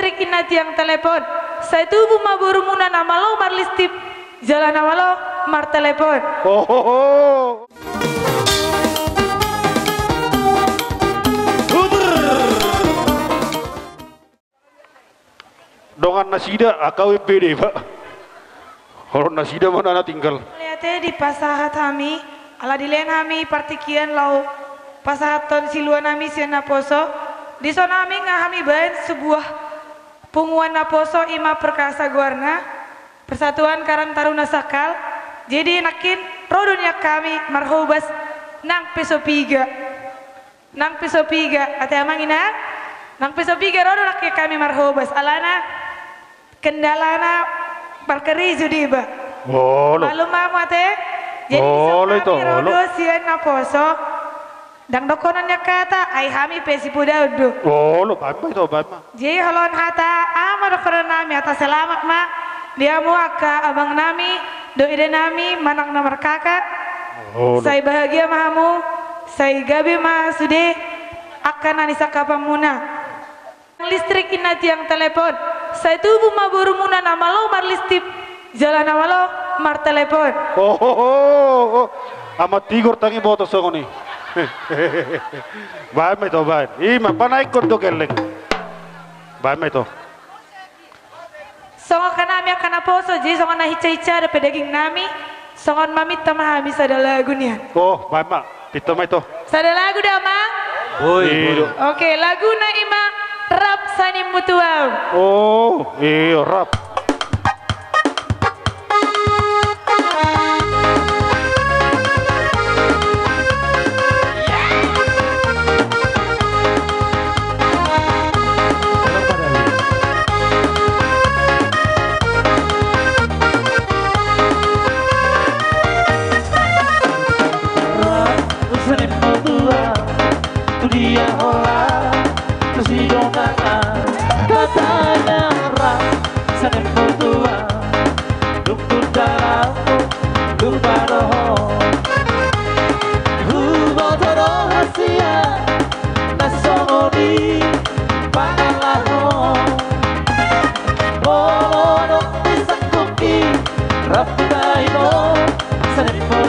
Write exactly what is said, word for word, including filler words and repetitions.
Listrik ninna tiang telepon. Sai tubu ma borumuna na malo marlistrik jala na malo martelepon. Ohoho. Dongan nasida, angka au embede, Pak. Holong nasida ma na tinggal. Mauliate dipasahat hami, ala dilehon hami partingkian laho pasahathon silua nami sian naposo. Dison hami nga hami baen sebuah punguan naposo, i ma Perkasa goarna, Persatuan Karang Taruna Sakal. Jadi nangkin ro do nian hami marhobas nang pe so piga. Nang pe so piga, ate amang inang? Nang pe so piga ro do nangkin hami marhobas, alana kendalana markarejo deba. Olo. Malum ma hamu ate? Jadi, olo, dison hami ro do sian naposo. Ndang dohonon nian hata, ai hami pe sipodaon do. Olo, baen ma ito, baen ma. Jadi holong hata aha ma dohonon nami, hata selamat ma di hamu angka abang nami dohot ida nami manang na markaka. Olo. Sai bahagia ma hamu, sai gabe ma sude angka na nisangkapanmuna. Listrik ninna tiang telepon. Sai tubu ma borumuna na malo marlistrik jala na malo martelepon. Ohoho. Amat Tigor tangi boto songon i. Baen ma ito, baen. I ma, panaekhon do gelleng. Baen ma ito. Songon angka nami angka naposo, jadi songon na hinsa-hinsa dope daging nami, songon maminta ma hami sada lagu nian. Oh, baen ma, pinta ma ito. Sada lagu da, Amang? Boi, boi. Oke, laguna i ma Rap Sanimmu Tu Ahu. Oh, iyo, rap. Rap sanimmu tu ahu, tu dia holan, tu sidongan ahu. Hatana rap sanimmu tu ahu, dung tu dalanmu, dung padohot. Huboto do hasian na songon i pangalahon. Molo dung disangkupi rap baino, sanimmu